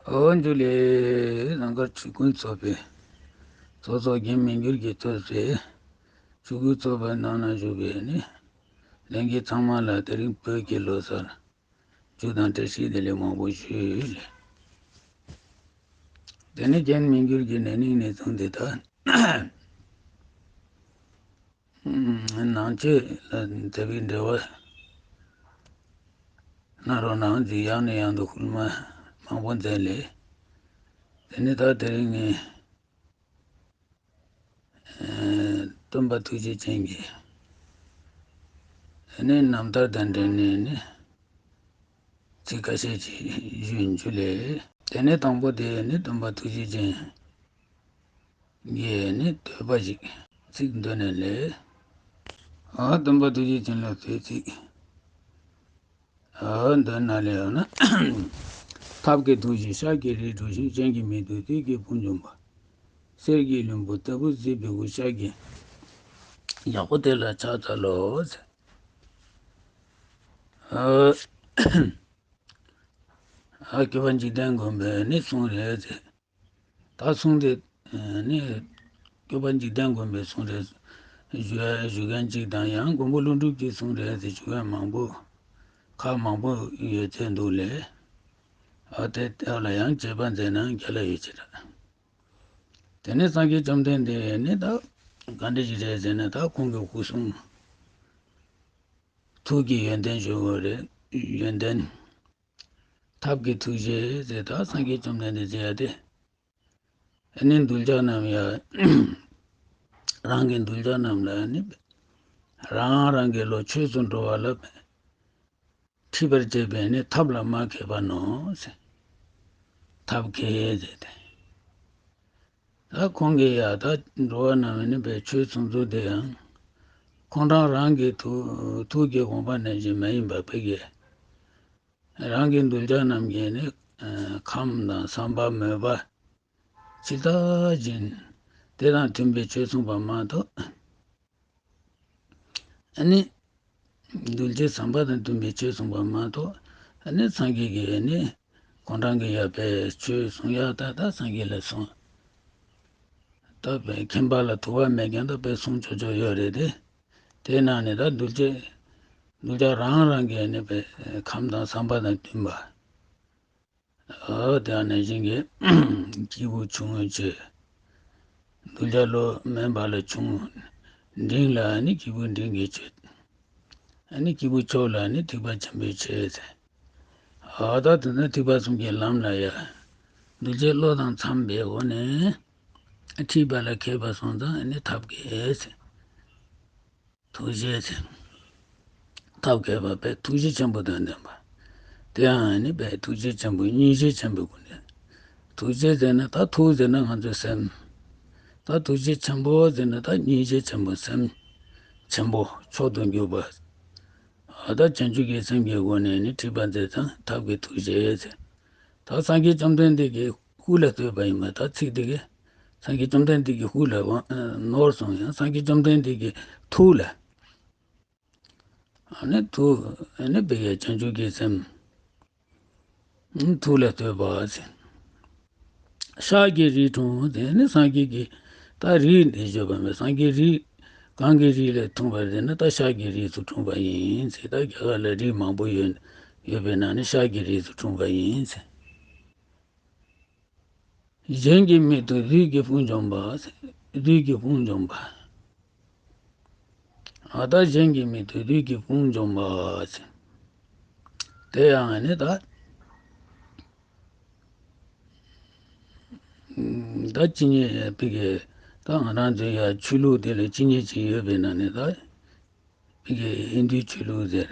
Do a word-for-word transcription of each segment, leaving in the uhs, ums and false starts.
འོ་འཇུ་ལེ། ལང་ཀར་ཆོས་ཀུན་ཚོགས་པའི་ཚོགས་གཙོ་རྒན་མི་འགྱུར་གྱིས་གཙོས་པའི་ཆོས་ཀུན་ཚོགས་པའི་ནང་ན་བཞུགས་པའི་ནི་ལྷན་རྒྱས་ཚང་མ་ལ་དེ་རིང་བོད་ཀྱི་ལོ་གསར་མཇུག་དང་བཀྲ་ཤིས་བདེ་ལེགས་མང་པོ་ཞུ། དེ་ནས་རྒན་མི་འགྱུར་གྱི་ནས་ནིང་ནས་བཟུང་སྟེ་ད་ནང་ཆོས་ལ་དེ་བའི་འབྲེལ་བ་གནང་རོགས་གནང་ཟེར་ཡང་ནས་ཡང་དུ་སྐུལ་མ་མང་པོ་མཛད་ལས། དེ་ནས་ད་དེ་རིང་ངས་སྟོན་པ་ཐུགས་རྗེ་ཅན་གྱི་ནས་རྣམ་ཐར་དང་འབྲེལ་ནས་ནི་ཚིག་ཁ་ཤས་ཅིག་ཞུ་འཇུ་ལེ། དེ་ནས་དང་པོ་དེ་ནི་སྟོན་པ་ཐུགས་རྗེ་ཅན་གྱི་ནི་བསྟོད་པ་ཞིག་ཚིག་འདོན་ནས་ལས། ཨ་སྟོན་པ་ཐུགས་རྗེ་ཅན་ལ་བསྟོད་ཚིག་ཨ་འདོན་ན་ལས་ཡོད་ན། ཐབས་མཁས་ཐུགས་རྗེས་ཤཱཀྱའི་རིགས་སྒྲུབ་ཤིང་། གཞན་གྱིས་མི་ཐུབ་བདུད་ཀྱི་དཔུང་འཇོམས་པ། གསེར་གྱི་ལྷུན་པོ་ལྟ་བུར་གཟིགས་པའི་སྐུ། ཤཱཀྱའི་ཡག་པོ་དེ་ལ་ཕྱག་འཚལ་ལོ་ཟེར། ཨ་ཨ་སྐྱོབ་པ་འཇིག་རྟེན་མགོན་པོས་ནི་གསུངས་རེད་ཟེར། ད་གསུངས་ཏེ་ནི་སྐྱོབ་པ་འཇིག་རྟེན་མགོན་པོས་གསུངས་རེད་ཞུ་ཞུ་མཁན་གཅིག་དང་། ཡང་མགོན་པོ་ཀླུ་སྒྲུབ་ཀྱིས་གསུངས་རེད་ཟེར་ཞུ་མཁན་མང་པོ་ཁག་མང་པོ་ཡོད་ཚོད་འདུག་ལས། ཨ་དེ་དག་ལ་ཡང་དཔྱད་པ་མཛད་ན་རྒྱལ་ལ་ཡོད་ཅེས་དྲ། དེ་ནས་སངས་རྒྱས་བཅོམ་ལྡན་འདས་ནི་ད་ག་འདྲ་ཞིག་རེད་ཟེར་ན། ད་ཁོང་གི་སྐུ་གསུང་ཐུགས་ཀྱི་ཡོན་ཏན་ཞུ་དགོས་རེད། ཡོན་ཏན་ཐབས་ཀྱི་ཐུགས་རྗེ་ཟེར། ད་སངས་རྒྱས་བཅོམ་ལྡན་འདས་ཟེར་ཡ་དེ་ཨ་ནི་གདུལ་བྱ་རྣམས་ཡ་རང་གི་གདུལ་བྱ་རྣམས་ལ་ནི་རང་རང་གི་བློ་ཆོས་སུ་འགྲོ་བ་ལ་ཁྲིད་པར་བྱེད་པའི་ནི་ཐབས་ལ་མ་མཁས་པ་ནོ་ཟེར། ཐབས་མཁས་ཟེར་ཏེ། ད་ཁོང་གིས་ཡ་ད་འགྲོ་བ་རྣམས་ནི་བའི་ཆོས་ཚང་ཚུལ་དེ་ཡང་ཁོང་རང་རང་གི་ཐུགས་ཐུགས་ཀྱི་དགོངས་པ་ནང་བཞིན་མ་ཡིན་པ་ཕ་གི་རང་གི་གདུལ་བྱ་རྣམས་ཀྱི་ནི་ཁམས་དང་བསམ་པ་མོས་པ་ཇི་ལྟ་བཞིན་དེ་དང་མཐུན་པའི་ཆོས་གསུངས་པ་མ་གཏོགས། ཨ་ནི་གདུལ་བྱའི་བསམ་པ་དང་མཐུན་པའི་ཆོས་གསུངས་པ་མ་གཏོགས། ཨ་ནི་སངས་རྒྱས་ཀྱིས་ཨ་ནི་ཁོང་རང་གི་ཡ་པའི་ཆོས་གསུང་ཡ་ད་ད་སངས་རྒྱས་ལ་གསུང་། ད་པའི་མཁྱེན་པ་ལ་ཐུག་པ་མེད་མཁན་ད་པའི་གསུང་ཆོག་ཆོག་ཡོད་རེད་དེ། དེ་ནང་ནས་ད་གདུལ་བྱའི་གདུལ་བྱ་རང་རང་གི་ཨ་ནི་པའི་ཁམས་དང་བསམ་པ་དང་མཐུན་པ། ཨོ་དེ་ནས་གཞན་གྱི་སྐྱེས་བུ་ཆུང་ངུ་བྱེད། གདུལ་བྱ་བློ་དམན་པ་ལ་ཆུང་ངུ། འབྲིང་ལ་ནི་སྐྱེས་བུ་འབྲིང་གིས་བྱེད། ཨ་ནི་སྐྱེས་བུ་མཆོག་ལ་ནི་ཐེག་པ་ཆེན་པོས་བྱེད་ཟེར། ཨོ་ད་དེ་ནི་ཐེག་པ་གསུམ་གྱི་ལམ་ལ་ཡ། གདུལ་བྱའི་བློ་དང་འཚམས་པའི་སྒོ་ནས་ཁྲིད་པ་ལ་མཁས་པ་སོང་ཙང་ཨ་ནི་ཐབས་མཁས་ཟེར། ཐུགས་རྗེ་ཆེ། ཐབས་མཁས་པ་པས་ཐུགས་རྗེ་ཆེན་པོ་དང་ལྡན་པ། དེ་ཡང་ནི་པས་ཐུགས་རྗེ་ཆེན་པོ་སྙིང་རྗེ་ཆེན་པོའི་སྒོ་ནས། ཐུགས་རྗེ་ཟེར་ན་ད་ཐུགས་ཟེར་ན་ང་ཚོའི་སེམས། ད་ཐུགས་རྗེ་ཆེན་པོ་ཟེར་ན་ད་སྙིང་རྗེ་ཆེན་པོ་སེམས་ཆེན་པོ་མཆོག་ཏུ་གྱུར་པ། ཨ་ད་བྱང་ཆུབ་ཀྱི་སེམས་ཀྱི་སྒོ་ནས་ནི་ཁྲིད་པ་མཛད་ཙང་ཐབས་ཀྱི་ཐུགས་རྗེ་ཟེར། ད་སངས་རྒྱས་བཅོམ་ལྡན་འདས་ཀྱི་སྐུ་ལ་བསྟོད་པ་ཡིན་པ་ད་ཚིག་འདི་གིས། སངས་རྒྱས་བཅོམ་ལྡན་འདས་ཀྱི་སྐུ་ལ་ནོར་སོང་ཡང་སངས་རྒྱས་བཅོམ་ལྡན་འདས་ཀྱི་ཐུགས་ལ། ཨ་ནི་ཐུགས་ཨ་ནི་བི་ཡ་བྱང་ཆུབ་ཀྱི་སེམས། ཐུགས་ལ་བསྟོད་པ་ཟེར། ཤཱཀྱའི་རིགས་འཁྲུངས་དེ་ནི་སངས་རྒྱས་ཀྱི་ད་རིགས་འདི་བརྗོད་པ་མེད། སངས་རྒྱས་རིགས་གང་གི་རིགས་ལས་འཁྲུངས་པ་རེད་ན་ད་ཤཱཀྱའི་རིགས་སུ་འཁྲུངས་པ་ཡིན་ཟེར། ད་རྒྱ་གར་ལ་རིགས་མང་པོ་ཡོད་ཡོད་པའི་ནང་ནས་ཤཱཀྱའི་རིགས་སུ་འཁྲུངས་པ་ཡིན་ཟེར། གཞན་གྱིས་མི་ཐུབ་བདུད་ཀྱི་དཔུང་འཇོམས་པ། བདུད་ཀྱི་དཔུང་འཇོམས་པ། ཨ་ད་གཞན་གྱིས་མི་ཐུབ་བདུད་ཀྱི་དཔུང་འཇོམས་པ་ཟེར། དེ་ཡང་ནི་ད་ད་ཅི་ཉེ་པི་གེ་ད་ང་རང་ཚོའི་ཡ་ཆོས་ལུགས་དེ་ལ་ཅི་ཉེ་ཅིག་ཡོད་པའི་ནང་ནས་ད། ཧིན་དུའི་ཆོས་ལུགས་ཟེར།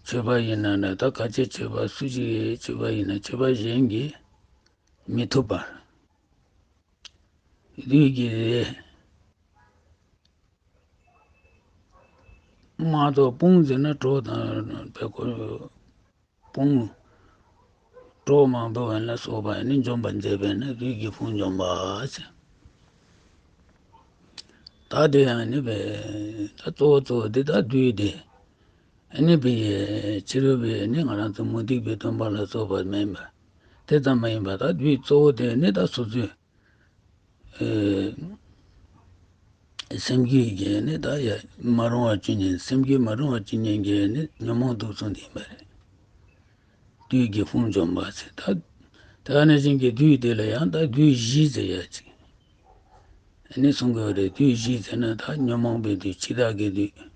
ཆོས་པ་ཡིན་ན་འདྲ་ད་ག་ཚད་ཆོས་པ་སུ་ཞིག་ཡིན་ཆོས་པ་ཡིན་ན་ཆོས་པ་གཞན་གྱིས་མི་ཐུབ་པར། བདུད་ཀྱི་རེད། མ་གཏོགས་དཔུང་ཟེར་ན་གྲོགས་དང་བས་ཁོ། དཔུང་། གྲོགས་མང་པོ་བ་ལ་སོགས་པ་ནི་འཇོམས་པར་མཛད་པས་ན་བདུད་ཀྱི་དཔུང་འཇོམས་པ་ཟེར། ད་དེ་ཡང་ནི་བས་ད་གཙོ་བོ་གཙོ་བོ་འདི་ད་བདུད་དེ། ཨ་ནི་བས་ཕྱི་རོལ་བས་ནི་ང་རང་ཚོ་མུ་སྟེགས་པའི་སྟོན་པ་ལ་སོགས་པ་མིན་པ། དེ་ཙམ་མ་ཡིན་པར་ད་བདུད་གཙོ་བོ་དེ་ནི་ད་སོ་སོའི་ཨེ་སེམས་རྒྱུད་ཀྱི་ནི་ད་ཡ་མ་རུངས་པ་བཅུ་གཉིས། སེམས་རྒྱུད་མ་རུངས་པ་བཅུ་གཉིས་ཀྱི་ནི་ཉོན་མོངས་དུག་གསུམ་དེ་ཡིན་པ་རེད། བདུད་ཀྱི་དཔུང་འཇོམས་པ་ཟེར། ད་དེ་ག་ནང་བཞིན་གྱི་བདུད་དེ་ལ་ཡང་ད་བདུད་བཞི་ཟེར་ཡ་ཅིག་ཨ་ནི་གསུང་གི་ཡོད་རེད། བདུད་བཞི་ཟེར་ན་ད་ཉོན་མོངས་པའི་བདུད། འཆི་བདག་གི་བདུད།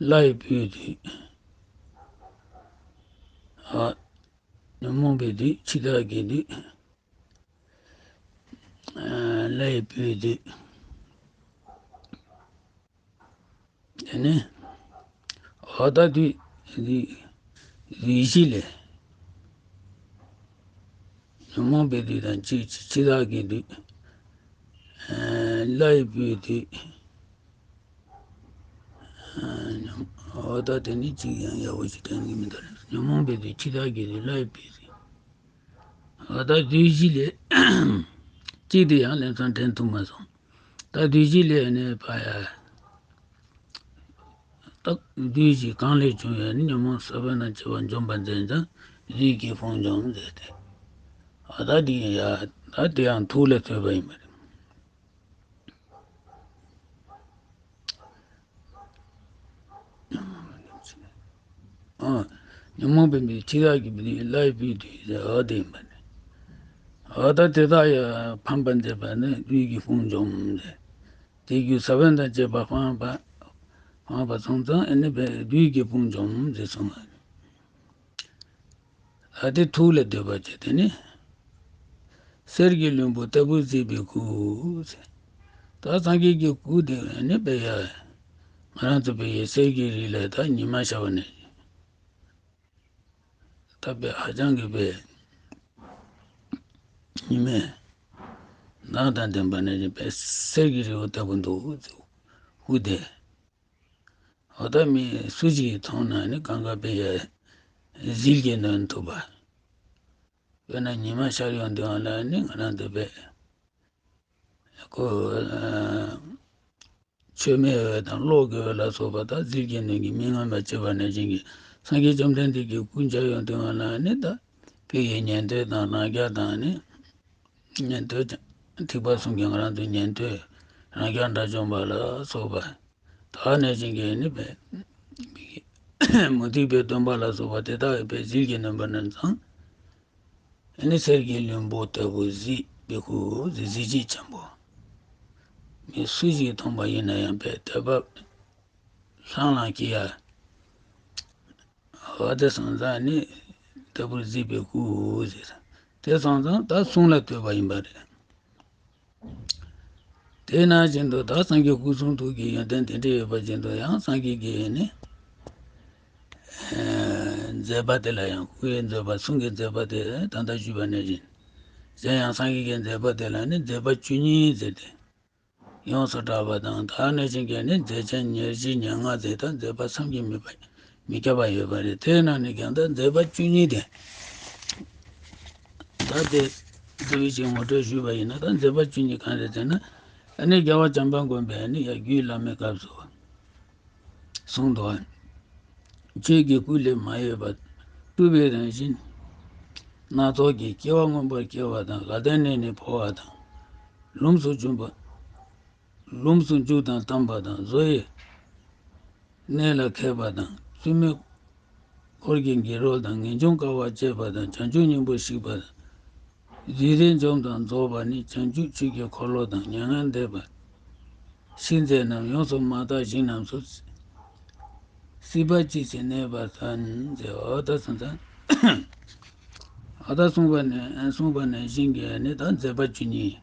ལྷའི་བུའི་བདུད། ཨ། ཉོན་མོངས་པའི་བདུད། འཆི་བདག་གི་བདུད། ཨ། ལྷའི་བུའི་བདུད། དེ་ནས་འོ་ད་བདུད་བདུད་བཞི་ལས། ཉོན་མོངས་པའི་བདུད་དང་། འཆི་འཆི་བདག་གི་བདུད། ཨ། ལྷའི་བུའི་བདུད། ཨ། ཉོན། འོ་ད་དེ་ནི་གཅིག་ཡང་ཡག་པོ་ཞིག་དྲན་གྱི་མི་འདུག་ཉོན་མོངས་པའི་བདུད། འཆི་བདག་གི་བདུད། ལྷའི་བུའི་བདུད། འོ་ད་བདུད་བཞི་ལས་གཅིག་དེ་ཡང་ལམ་སང་དྲན་ཐུབ་མ་སོང་། ད་བདུད་བཞི་ལས་ནི་ཕ་ཡ། ད་བདུད་བཞི་གང་ལས་བྱུང་བའི་ནི་ཉོན་མོངས་ས་བོན་དང་བཅས་པ་འཇོམས་པར་མཛད་ཀྱང་བདུད་ཀྱི་དཔུང་འཇོམས་ཟེར་ཏེ། འོ་ད་འདི་ཡ། ད་དེ་ཡང་ཐུགས་ལ་ཐོས་པ་ཡིན་པ་རེད། ཨ། ཉོན་མོངས་པའི་མི་འཆི་བདག་གི་བདུད། ལྷའི་བུའི་བདུད་ཟེར། འོ་དེ་ཡིན་པ་ནི། འོ་ད་དེ་དག་ཡང་ཕམ་པར་མཛད་པ་ནི་བདུད་ཀྱི་དཔུང་འཇོམས་ཟེར། དེ་རྒྱུ་ས་བོན་དང་བཅས་པ་སྤངས་པ། སྤངས་པ་སོང་ཙང་ཨ་ནི་བདུད་ཀྱི་དཔུང་འཇོམས་ཟེར་གསུངས་པ། ཨ། དེ་ཐུགས་ལ་འདོད་པ་བྱས། དེ་ནི་གསེར་གྱི་ལྷུན་པོ་ལྟ་བུར་གཟིགས་པའི་སྐུ་ཟེར། ད་སངས་རྒྱས་ཀྱི་སྐུ་དེ་ནི་དཔེ་ཡ། ང་རང་ཚོ་དཔེ་ཡ་གསེར་གྱི་རི་ལ་ད་ཉི་མ་ཤར་བ་ནས། ད་དཔེ་ཧ་ཅང་གི་དཔེ་ཉི་མའི་མདངས་དང་ལྡན་པ་ནས་དཔེ་གསེར་གྱི་རི་བོ་ལྟ་བུ་འདུག་སྐུ་དེ། འོ་ད་མི་སུ་ཞིག་གིས་མཐོང་ན་ནི་གང་ག་དཔེ་ཡ་ཟིལ་གྱིས་གནོན་ཐུབ་པ། དཔེར་ན་ཉི་མ་ཤར་ཡོང་དུས་ང་ལ་ནི་ང་རང་འདི་དཔེ་ཁོ་ཨ་མཆོད་མེའི་འོད་དང་གློག་གི་འོད་ལ་སོགས་པ་དག་ཟིལ་གྱིས་གནོན་གྱིས་མི་མངོན་པར་བྱེད་པ་ནང་བཞིན་གྱི་སངས་རྒྱས་བཅོམ་ལྡན་འདས་ཀྱི་སྐུ་མཇལ་ཡོང་དུས་ང་ལ་ནི་ད་དཔེ་ཡི་ཉན་ཐོས་དང་རང་རྒྱལ་དང་ནི། ཉན་ཐོས་ཀྱང་ཐེག་པ་གསུམ་གྱི་ང་རང་ཚོའི་ཉན་ཐོས་རང་རྒྱལ་དགྲ་བཅོམ་པ་ལ་སོགས་པ་དག་ནང་བཞིན་གྱི་ནི་དཔེ་མུ་སྟེགས་པའི་སྟོན་པ་ལ་སོགས་པ་དེ་དག་གིས་དཔེ་ཟིལ་གྱིས་གནོན་པ་ནང་ཚང་། ཨ་ནི་གསེར་གྱི་ལྷུན་པོ་ལྟ་བུ་གཟིགས་པའི་སྐུ་ཟེར། གཟི་བརྗིད་ཆེན་པོ། མི་སུ་ཞིག་མཐོང་པ་ཡིན་ན་ཡང་དཔེ་དད་པ་ལྷང་ལྷང་སྐྱེ་ཡ། འོ་དེ་སོང་ཙང་ནི་ལྟ་བུར་གཟིགས་པའི་སྐུ་ཟེར། དེ་སོང་ཙང་ད་གསུང་ལ་ལྟོས་པ་ཡིན་པ་རེད། དེ་ནང་བཞིན་དུ་ད་སངས་རྒྱས་སྐུ་གསུང་ཐུགས་ཀྱི་ཡོན་ཏན་དེ་འདྲ་ཡོད་པ་བཞིན་དུ་ཡང་སངས་རྒྱས་ཀྱི་ནི་མཛད་པ་དེ་ལ་ཡང་སྐུའི་མཛད་པ། གསུང་གི་མཛད་པ་དེ་ད་ལྟ་ཞུས་པ་ནང་བཞིན། གཞན་ཡང་སངས་རྒྱས་ཀྱི་མཛད་པ་དེ་ལ་ནི་མཛད་པ་བཅུ་གཉིས་ཟེར་ཏེ། ཡོངས་སུ་གྲགས་པ་དང་། དེ་ནང་བཞིན་གྱི་ནི་མཛད་ཆེན་ཉེར་བཞི་ཉེར་ལྔ་ཟེར་ད་མཛད་པ་བསམ་གྱིས་མི་ཁྱབ་མི་ཁྱབ་པ་ཡོད་པ་རེད། དེའི་ནང་ནས་ཀྱང་ད་མཛད་པ་བཅུ་གཉིས་དེ། ད་དེ་དེ་བཞིན་ངོ་སྤྲོད་ཞུས་པ་ཡིན་ན། ད་མཛད་པ་བཅུ་གཉིས་གང་རེད་ཟེར་ན། ཨ་ནི་རྒྱལ་བ་བྱམས་པ་མགོན་པོས་ནི་ཡར་རྒྱུད་བླ་མའི་སྐབས་སུ་གསུངས་འདུག་ཆོས་ཀྱི་སྐུ་ལས་མ་གཡོས་པ། སྤྲུལ་པའི་རང་བཞིན་སྣ་ཚོགས་ཀྱིས། སྐྱེ་བ་མངོན་པར་སྐྱེ་བ་དང་། དགའ་ལྡན་གནས་ནས་འཕོ་བ་དང་། ལོངས་སུ་སྤྱོད་པ། ལོངས་སུ་སྤྱོད་དང་བལྟམས་པ་དང་། བཟོ་ཡི་གནས་ལ་མཁས་པ་དང་། བཙུན་མོའི་འཁོར་གྱི་དགེ་སློང་དང་། ངེས་འབྱུང་དཀའ་བ་སྤྱད་པ་དང་། བྱང་ཆུབ་སྙིང་པོར་གཤེགས་པ་དང་། རྫུ་འཕྲུལ་འཇོམས་དང་རྫོགས་པ་ནི། བྱང་ཆུབ་ཆོས་ཀྱི་འཁོར་ལོ་དང་། མྱ་ངན་འདས་པ་ཤིས་མཛད་རྣམས། ཡོངས་སུ་མ་དག་ཞིང་རྣམས་སུ། སྲིད་པ་ཇི་སྲིད་གནས་པར་བརྟན་ཟེར། འོ་ད་སོང་ཙང་། འོ་ད་གསུངས་པ་ནས་གསུངས་པ་ནང་བཞིན་གྱི་ནི་ད་མཛད་པ་བཅུ་གཉིས།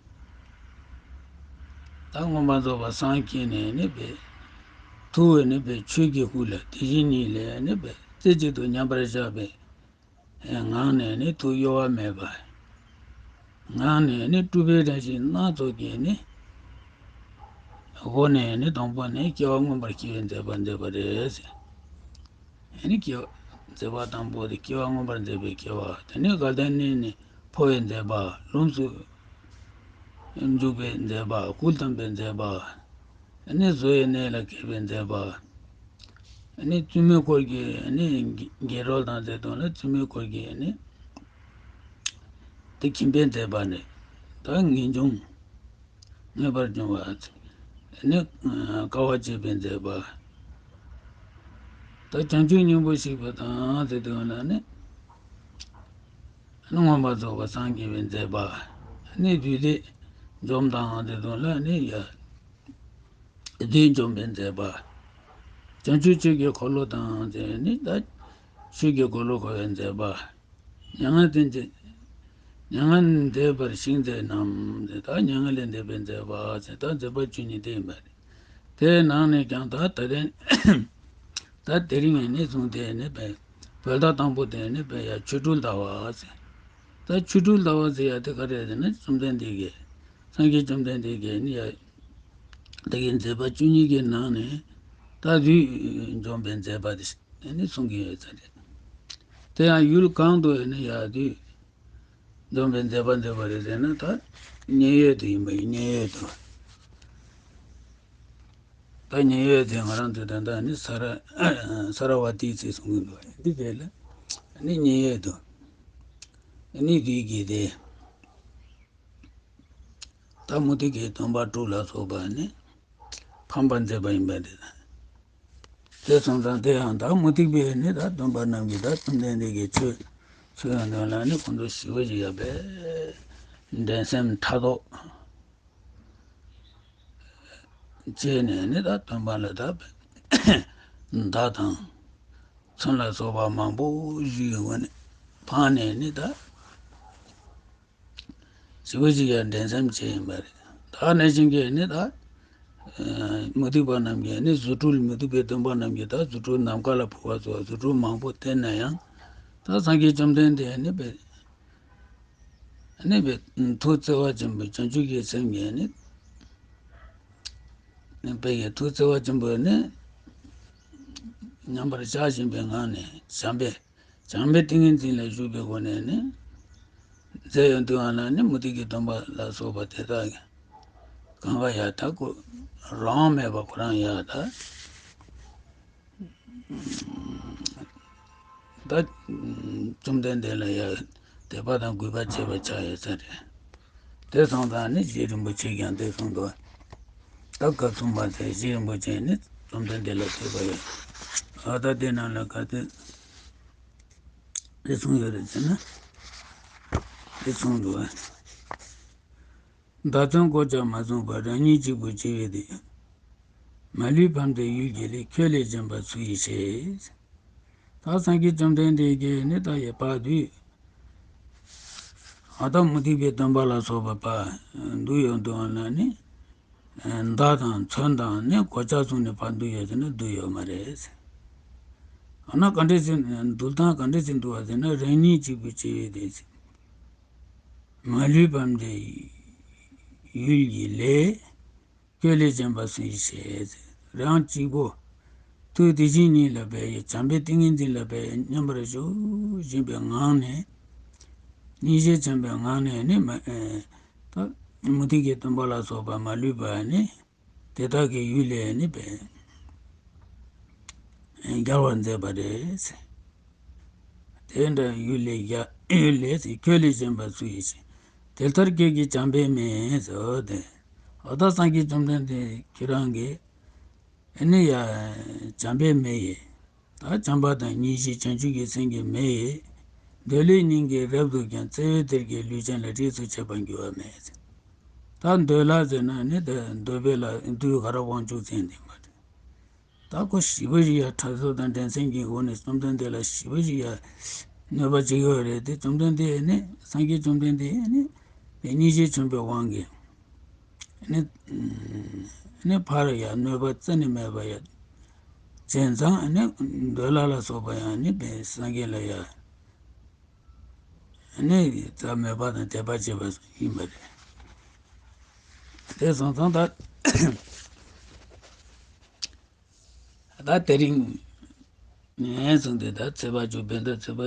ད་མངོན་པར་རྫོགས་པར་སངས་རྒྱས་ནས་ནི་དཔེ། ཐུགས་ནི་དཔེ་ཆོས་ཀྱི་སྐུ་ལ་དེ་བཞིན་ཉིད་ལས་ནི་དཔེ་རྩེ་གཅིག་ཏུ་མཉམ་པར་བཞག་པའི་ངང་ནས་ནི་ཐུགས་གཡོ་བ་མེད་པ། ངང་ནས་ནི་སྤྲུལ་པའི་རང་བཞིན་སྣ་ཚོགས་ཀྱི་ནི་སྒོ་ནས་ནི་དང་པོ་ནས་སྐྱེ་བ་མངོན་པར་སྐྱེ་བའི་མཛད་པ་མཛད་པ་རེད། ཨ་ནི་སྐྱེ་བ་མཛད་པ་དང་པོ་དེ་སྐྱེ་བ་མངོན་པར་མཛད་པའི་སྐྱེ་བ། དེ་ནས་དགའ་ལྡན་གནས་ནས་འཕོ་བའི་མཛད་པ། ལོངས་སུ་འཇུག་པའི་མཛད་པ། སྐུ་བལྟམས་པའི་མཛད་པ། ཨ་ནི་བཟོ་ཡི་གནས་ལ་མཁས་པའི་མཛད་པ། ཨ་ནི་བཙུན་མོའི་འཁོར་གྱི་ཨ་ནི་དགེ་སློང་དང་ཟེར་དུས་ལ་བཙུན་མོའི་འཁོར་གྱི་ཨ་ནི་ དེ་ཁྱིམ་པས་མཛད་པ་ནི་ད་ངེས་འབྱུང་མངོན་པར་འབྱུང་བ་ནི་དཀའ་བ་སྤྱད་པས་མཛད་པ། ད་བྱང་ཆུབ་སྙིང་པོ་ཞིག་པ་དང་དེ་དོན་ལ་ནི་མངོན་པར་རྫོགས་པར་སངས་རྒྱས་པས་མཛད་པ། ནི་བདུད་སྡེ་འཇོམས་དང་དེ་དོན་ལ་ནི་ཡ། བདུད་འཇོམས་པས་མཛད་པ། བྱང་ཆུབ་ཆོས་ཀྱི་འཁོར་ལོ་དང་དེ་ནི་ད་ཆོས་ཀྱི་འཁོར་ལོ་བསྐོར་བས་མཛད་པ། མྱ་ངན་ལས་འདས། མྱ་ངན་འདས་པར་གཤེགས་མཛད་རྣམས་དེ་ད་མྱ་ངན་ལས་འདས་པས་མཛད་པ་ཟེར་ད་མཛད་པ་བཅུ་གཉིས་དེ་ཡིན་པ་རེད། དེའི་ནང་ནས་ཀྱང་ད་ད་ལན་ད་དེ་རིང་ངས་ནས་བཟུང་སྟེ་ནི་བས་བོད་ཟླ་དང་པོ་དེ་ནི་བས་ཡ་ཆོ་འཕྲུལ་ཟླ་བ་ཟེར། ད་ཆོ་འཕྲུལ་ཟླ་བ་ཟེར་ཡ་དེ་ག་རེ་ཟེར་ན་བཅོམ་ལྡན་འདས་ཀྱིས་སངས་རྒྱས་བཅོམ་ལྡན་འདས་ཀྱིས་ནི་ཡ། དེ་གའི་མཛད་པ་བཅུ་གཉིས་ཀྱི་ནང་ནས་ད་བདུད་འཇོམས་པའི་མཛད་པ་དེ་ནི་གསུང་གི་ཡོད་ས་རེད། དེ་ཡང་ཡུལ་གང་དུ་ནི་ཡ་བདུད་འཇོམས་པའི་མཛད་པ་མཛད་པ་རེད་ཟེར་ན་ད་མཉན་ཡོད་དུ་ཡིན་པ་ཡིན། མཉན་ཡོད་དུ། ད་མཉན་ཡོད་དེ་ང་རང་ཚོ་ད་ལྟ་ནི་ས་ར་ས་ར་བ་ཏི་ཚེ་གསུང་གི་འདུག་འདི་དེ་ལ་ནི་མཉན་ཡོད་དུ་ནི་བདུད་ཀྱི་དེ། ད་མུ་སྟེགས་ཀྱི་སྟོན་པ་དྲུག་ལ་སོགས་པ་ནི་ཕམ་པར་མཛད་པ་ཡིན་པ་རེད། དེ་སོང་ཙང་དེ་ཡང་ད་མུ་སྟེགས་པས་ནི་ད་སྟོན་པ་རྣམས་ཀྱིས་ད་བཅོམ་ལྡན་འདས་ཀྱི་ཆོས་ཆོས་ཡང་དོན་ལ་ནི་ཁོང་ཚོ་ཞི་བ་ཞིག་ཡོད་པས་འགྲན་སེམས་ཕྲག་དོག་བྱས་ནས་ནི་ད་སྟོན་པ་ལ་ད་མདའ་དང་མཚོན་ལ་སོགས་པ་མང་པོ་ཞིག་གི་སྒོ་ནས་འཕངས་ནས་ནི་ད། ཞི་བ་ཞིག་ཡང་འགྲན་སེམས་བྱས་ཡིན་པ་རེད། ད་གནས་ཆེན་གྱིས་ནི་ད། མུ་སྟེགས་པ་རྣམས་ཀྱིས་ནི་རྫུ་འཕྲུལ་མུ་སྟེགས་པའི་སྟོན་པ་རྣམས་ཀྱིས་ད་རྫུ་འཕྲུལ་ནམ་མཁའ་ལ་འཕུར་བ་སོགས་རྫུ་འཕྲུལ་མང་པོ་བསྟན་ན་ཡང་། ད་སངས་རྒྱས་བཅོམ་ལྡན་འདས་ནི་བས། ནི་བས་ཐུགས་བརྩེ་བ་ཆེན་པོས་བྱང་ཆུབ་ཀྱི་སེམས་ཀྱིས་ནི། ནི་བས་ཀྱི་ཐུགས་བརྩེ་བ་ཆེན་པོས་ནི། མཉམ་པར་བཞག་བཞིན་པའི་ངང་ནས་བྱམས་པས། བྱམས་པའི་ཏིང་ངེ་འཛིན་ལ་བཞུགས་པའི་སྒོ་ནས་ནི། མཛད་ཡོང་དུས་ཨ་ན་ནི་མུ་སྟེགས་ཀྱི་སྟོན་པ་ལ་སོགས་པ་དེ་དག་གིས་གང་ག་ཡང་དག་ཁོ་རང་དབང་མེད་པར་ཁོ་རང་ཡང་ད། ད་བཅོམ་ལྡན་འདས་ལ་ཡང་དད་པ་དང་གུས་པ་བྱེད་པ་ཆགས་ཡོད་ས་རེད། དེ་སོང་ཙང་ནི་རྗེ་རིན་པོ་ཆེ་ཀྱང་དེ་གསུངས་འདུག་ད་སྐབས་གསུམ་པ་དེ་རྗེ་རིན་པོ་ཆེ་ནི་བཅོམ་ལྡན་འདས་ལ་ཐོས་པ་ཡོད། ཨ་ད་དེ་ནང་ལ་ག་དེ་དེ་གསུངས་ཡོད་རེད་ཟེར་ན། དེ་གསུངས་འདུག་མདའ་མཚོན་གོ་ཆ་མ་བཟུང་བར་རང་ཉིད་གཅིག་པུ་འཆི་བའི་དུས། མ་ལུས་ཕམ་སྟེ་ཡུལ་གྱི་ལས། ཁྱོད་ལས་གཞན་པ་སུ་ཡིས་ཤེས། ད་སངས་རྒྱས་བཅོམ་ལྡན་འདས་ཀྱིས་ནི་ད་ཡི་བར་དུས། ཨ་ད་མུ་སྟེགས་པའི་སྟོན་པ་ལ་སོགས་པ་བར་འདུག་ཡོད་འདུག་ན་ནི། མདའ་དང་མཚོན་དང་ནི་གོ་ཆ་བཟུང་ནས་བར་འདུག་ཡོད་ཟེར་ན་འདུག་ཡོད་མ་རེད། ཨ་ན་ག་འདྲས་ཟེར་འདུག་སྟངས་ག་འདྲས་ཟེར་འདུག་བ་ཟེར་ན་རང་ཉིད་གཅིག་པུ་འཆི་བའི་དུས། མ་ལུས་ཕམ་སྟེ་ཡུལ་གྱི་ལས། ཁྱོད་ལས་གཞན་པ་སུ་ཡིས་ཤེས། རང་གཅིག་པུ། ཐུགས་དེ་བཞིན་ཉིད་ལ་སྦས་ཡི་བྱམས་པའི་ཏིང་ངེ་འཛིན་ལ་སྦས་ཡི་མཉམ་པར་བཞུགས་བཞིན་པའི་ངང་ནས། སྙིང་རྗེ་ཆེན་པོའི་ངང་ནས་ནི་མ། ད་མུ་སྟེགས་ཀྱི་སྟོན་པ་ལ་སོགས་པ་མ་ལུས་པ་ནི། དེ་དག་གི་ཡུལ་ལས་ནི་སྦས། རྒྱལ་བར་མཛད་པ་རེད། དེ་འདྲ་ཡུལ་ལས་ཡ་ཡུལ་ལས་ཟེར། ཁྱོད་ལས་གཞན་པ་སུ་ཡིས་ཤེས། དེ་ལྟར་ཁྱོད་ཀྱིས་བྱམས་པས་སྨྲས་ཟེར་ཏེ། འོ་ད་སངས་རྒྱས་བཅོམ་ལྡན་འདས་ཁྱེད་རང་གིས་ཨ་ནི་ཡ་བྱམས་པས་སྨྲས་ཡི། ད་བྱམས་པ་དང་སྙིང་རྗེ་བྱང་ཆུབ་ཀྱི་སེམས་ཀྱིས་སྨྲས་ཡི། འདོད་ལྷའི་སྙིང་གའི་རབ་ཏུ་བརྒྱན། བརྩེ་བའི་གཏེར་གྱིས་ལུས་ཅན་ལ། རིགས་སུ་ཆད་པར་འགྱུར་བ་མེད། ད་འདོད་ལྷ་ཟེར་ན་ནི་ད་འདོད་པའི་ལྷ་འདུལ་བ་དཀར་པོ་དབང་ཕྱུག་མཚན་ལྡན་པ་རེད། ད་ཁོ་ཞི་བ་ཞིག་ཡ་ཕྲག་དོག་དང་འགྲན་སེམས་ཀྱི་སྒོ་ནས་བཅོམ་ལྡན་འདས་ལ་ཞི་བ་ཞིག་ཡ་གནོད་པ་བྱེད་ཀྱི་ཡོད་རེད་དེ། བཅོམ་ལྡན་འདས་ནི་སངས་རྒྱས་བཅོམ་ལྡན་འདས་ནི་དེ་སྙིང་རྗེ་ཆེན་པོའི་དབང་གིས་ནི་ནི་ཕར་ཡ་གནོད་པ་རྩ་ནས་མེད་པ་ཡ་བྱས་ཙང་ནི་འདོད་ལྷ་ལ་སོགས་པ་ཡང་ནི་སངས་རྒྱས་ལ་ཡ་ནི་རྩ་མེད་པ་དང་དད་པ་བྱེད་པ་ཡིན་པ་རེད། དེ་སོང་ཙང་ད། ད་དེ་རིང་ནས་བཟུང་སྟེ་ད་ཚེས་པ་བཅུ། བོད་ཟླ་ཚེས་པ་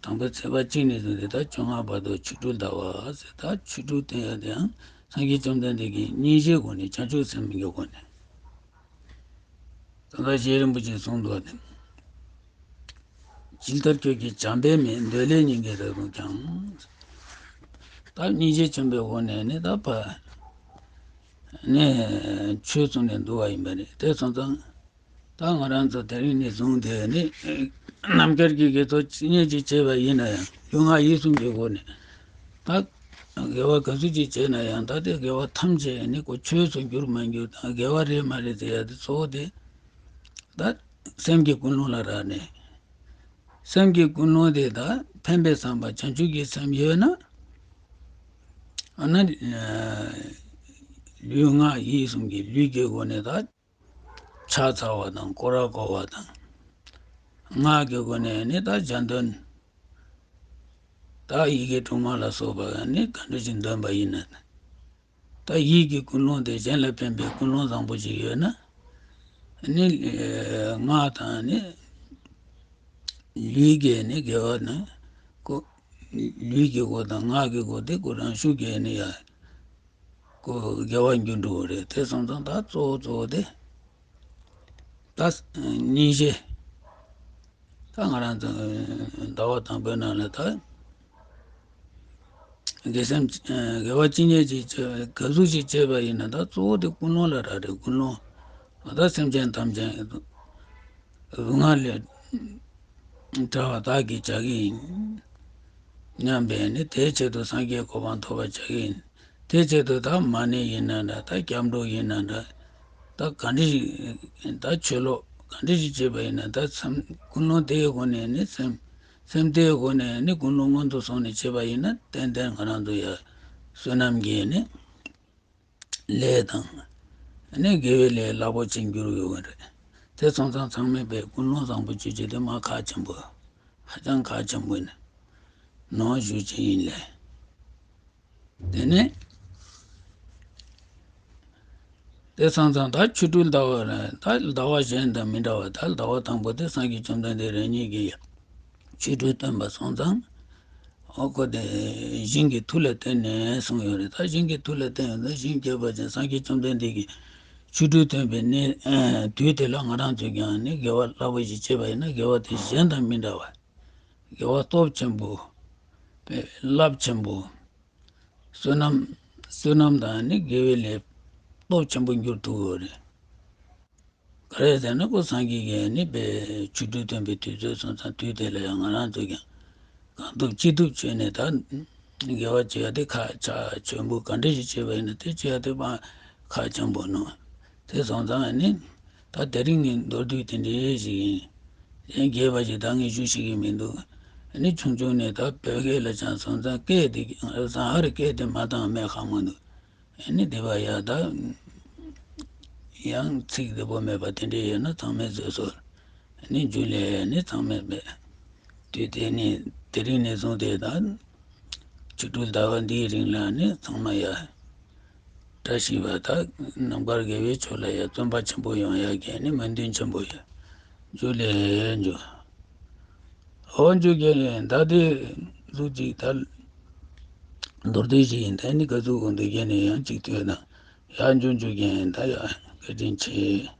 དང་པོའི་ཚེས་པ་གཅིག་ནས་བཟུང་སྟེ་ད་བཅོ་ལྔ་བར་དུ་ཆོ་འཕྲུལ་ཟླ་བ་ཟེར། ད་ཆོ་འཕྲུལ་སྟོན་ཡ་དེའང་སངས་རྒྱས་བཅོམ་ལྡན་འདས་ཀྱིས་སྙིང་རྗེའི་སྒོ་ནས་བྱང་ཆུབ་སེམས་ཀྱི་སྒོ་ནས། ད་ལྟ་རྗེ་རིན་པོ་ཆེས་གསུངས་འདུག་སྟེ། ཇི་ལྟར་ཁྱོད་ཀྱིས་བྱམས་པས་སྨྲས། འདོད་ལྷའི་སྙིང་གའི་རབ་ཏུ་བརྒྱན། ད་སྙིང་རྗེ་ཆེན་པོའི་སྒོ་ནས་ནི་ད་ཕར་ནི་ཆོས་བཙུགས་ནས་འདུལ་བ་ཡིན་པ་རེད། དེ་སོང་ཙང་ད་ང་རང་ཚོ་དེ་རིང་ནས་བཟུང་སྟེ་ནི་རྣམ་དཀར་གྱི་དགེ་ཚོགས་ཅི་སྙེད་ཅིག་བྱས་པ་ཡིན་ན་ཡང་ལུས་ངག་ཡིད་གསུམ་གྱི་སྒོ་ནས་ད་དགེ་བ་ག་ཚོད་ཅིག་བྱས་ན་ཡང་ད་དེ་དགེ་བ་ཐམས་ཅད་ནི་ཁོ་ཆོས་སུ་འགྱུར་མ་འགྱུར་དང་དགེ་བ་རེད་མ་རེད་ཟེར་ཡ་དེ་གཙོ་བོ་དེ་ད་སེམས་ཀྱི་ཀུན་སློང་ལ་རག་ནས། སེམས་ཀྱི་ཀུན་སློང་དེ་དག་ཕན་པའི་བསམ་པ་བྱང་ཆུབ་ཀྱི་སེམས་ཡོད་ན། ཨ་ནི། ལུས་ངག་ཡིད་གསུམ་གྱི་ལུས་ཀྱི་སྒོ་ནས་དག་ཕྱག་འཚལ་བ་དང་སྐོར་ར་བསྐོར་བ་དང་། ངག་གི་སྒོ་ནས་ནི་དག་སྦྱང་འདོན། དག་ཡི་གེ་དྲུག་མ་ལ་སོགས་པ་ནི་ག་འདྲ་ཞིག་འདོན་པ་ཡིན་ན། ད་ཡིད་ཀྱི་ཀུན་སློང་དེ་གཞན་ལ་ཕན་པའི་ཀུན་སློང་བཟང་པོ་ཞིག་ཡོད་ན། ནི། ངག་དང་ནི། ལུས་ཀྱི་ནི་དགེ་བ་ནི། ཀོ། ལུས་ཀྱི་སྒོ་དང་ངག་གི་སྒོ་དེ་ཀོ་རང་ཤུགས་ཀྱིས་ནི་ཡ། ཀོ་དགེ་བ་འགྱུར་འགྲོ་གི་རེད། དེ་སོང་ཙང་ད་གཙོ་བོ་གཙོ་བོ་དེ། ད་སྙིང་རྗེ། ད་ང་རང་ཚོ་ཟླ་བ་དང་པོའི་ནང་ལ་ད་དགེ་སེམས་དགེ་བ་ཅི་སྙེད་ཅིག་བྱས་ག་ཟུག་ཅིག་བྱས་པ་ཡིན་ན་ད་གཙོ་བོ་དེ་ཀུན་སློང་ལ་རག་རེད། ཀུན་སློང་ད་སེམས་ཅན་ཐམས་ཅད་སྡུག་བསྔལ་ལས་བྲལ་བ་བདག་གིས་བྱ་གི་ཡིན་སྙམ་པས་ནི་དེའི་ཆེད་དུ་སངས་རྒྱས་གོ་འཕང་ཐོབ་པར་བྱ་གི་ཡིན། དེའི་ཆེད་དུ་ད་མ་ཎི་ཡིན་ན་འདྲ། ད་སྐྱབས་འགྲོ་ཡིན་ན་འདྲ། ད་ག་འདྲ་ཞིག་ད་ཆོས་ལུགས་ག་འདྲ་ཞིག་བྱེད་པ་ཡིན་ན་ད་སེམས་ཀུན་སློང་དེའི་སྒོ་ནས་ནི་སེམས་སེམས་དེའི་སྒོ་ནས་ནི་ཀུན་སློང་སྔོན་དུ་སོང་ནས་བྱེད་པ་ཡིན་ན་ཏན་ཏན་ང་རང་ཚོ་ཡ་བསོད་ནམས་ཀྱི་ནི་ལས་དང་ནི་དགེ་བའི་ལས་རླབས་པོ་ཆེ་འགྱུར་ཡོང་གི་རེད། དེ་སོང་ཙང་ཚང་མས་པའི་ཀུན་སློང་བཟང་པོ་སྤྱོད་རྒྱུ་དེ་མ་ཁག་ཆེན་པོ། ཧ་ཅང་ཁག་ཆེན་པོ་ཡིན་ནོ་ཞུ་ཅི་ཡིན་ལས། དེ་ནས་དེ་སོང་ཙང་ད་ཆོ་འཕྲུལ་ཟླ་བ་ལ་ད་ཟླ་བ་གཞན་དང་མི་འདྲ་བ། ད་ཟླ་བ་དང་པོ་དེ་སངས་རྒྱས་བཅོམ་ལྡན་འདས་རང་ཉིད་ཀྱིས་ཆོ་འཕྲུལ་སྟོན་པ་སོང་ཙང་། ཨོ་ཁོ་དེ་ཞིང་གི་མཐུ་ལ་བརྟེན་ནས་གསུངས་ཡོད་རེད། ད་ཞིང་གི་མཐུ་ལ་བརྟེན་ཡོད་ན་ཞིང་སྐྱེས་པ་ཅན་སངས་རྒྱས་བཅོམ་ལྡན་འདས་ཀྱིས་ཆོ་འཕྲུལ་སྟོན་པའི་གནས་དུས་དེ་ལ་ང་རང་ཚོས་ཀྱང་ནི་དགེ་བ་རླབས་པོ་ཞིག་བྱས་པ་ཡིན་ན་དགེ་བ་དེ་གཞན་དང་མི་འདྲ་བ། དགེ་བ་སྟོབས་ཆེན་པོ། རླབས་ཆེན་པོ། བསོད་ནམས། བསོད་ནམས་དང་ནི་དགེ་བའི་ལས་སྟོབས་ཆེན་པོ་འགྱུར་ཐུབ་ཡོད་རེད། ག་རེ་ཟེར་ན་ཁོ་སངས་རྒྱས་ཀྱིས་ནི་པའི་ཆོ་འཕྲུལ་སྟོན་པའི་དུས་ཚོད་སོང་ཙང་དུས་དེ་ལ་ཡང་ང་རང་ཚོས་ཀྱང་གང་ཐུབ་ཅི་ཐུབ་བྱས་ནས་ད་དགེ་བ་བྱེད་ཡ་དེ་ཁག་ཆེ་ཆེན་པོ། ག་འདྲ་ཞིག་བྱས་པ་ཡིན་ན་དེ་བྱེད་ཡ་དེ་མ་ཁག་ཆེན་པོ་ནོ། དེ་སོང་ཙང་ནི་ད་དེ་རིང་ནི་མདོར་བསྡུས་དེ་འདྲ་ཞིག་ཡིན། གཞན་རྒྱས་པ་ཞིག་ད་ངས་ཞུ་ཤེས་ཀྱི་མི་འདུག་ནི་ཆུང་ཆུང་ནས་ད་བོད་སྐད་ལ་སྦྱངས་སོང་ཙང་སྐད་དེ་ང་རང་ཚང་ཧ་རི་སྐད་དེ་མ་བཏང་མེད་ཁག་མ་འདུག་ནི་དེ་བ་ཡ་ད་ཡང་ཚིག་བདེ་པོ་མེད་པ་དེ་འདྲ་ཡོད་ན་ཚང་མས་བཟོད་གསོལ། ནི་འཇུ་ལེ་ནི་ཚང་མས་པས། དུས་དེ་ནི་དེ་རིང་ནས་བཟུང་སྟེ་ད་ཆོ་འཕྲུལ་ཟླ་བ་འདིའི་རིང་ལ་ནི་ཚང་མ་ཡ་བཀྲ་ཤིས་པ་དང་རྣམ་དཀར་དགེ་བའི་ཕྱོགས་ལ་ཡ་བརྩོན་པ་ཆེན་པོ་ཡོང་ཡ་གི་ནི་སྨོན་འདུན་ཆེན་པོ་ཡོད། འཇུ་ལེ་འཇུ། འོ་འཇུ་གི་ནི་ད་དེ་ཟུག་ཅིག་ད་མདོར་བསྡུས་ཤིག་ཡིན། ད་ནི་ག་ཟུག་གོ་འདུག་གི་ནི་ཡང་ཅིག་ཐོས་ན་ཡ་འཇུ་འཇུ་གི་ནི་ད་ཡ་བཀའ་དྲིན་ཆེ།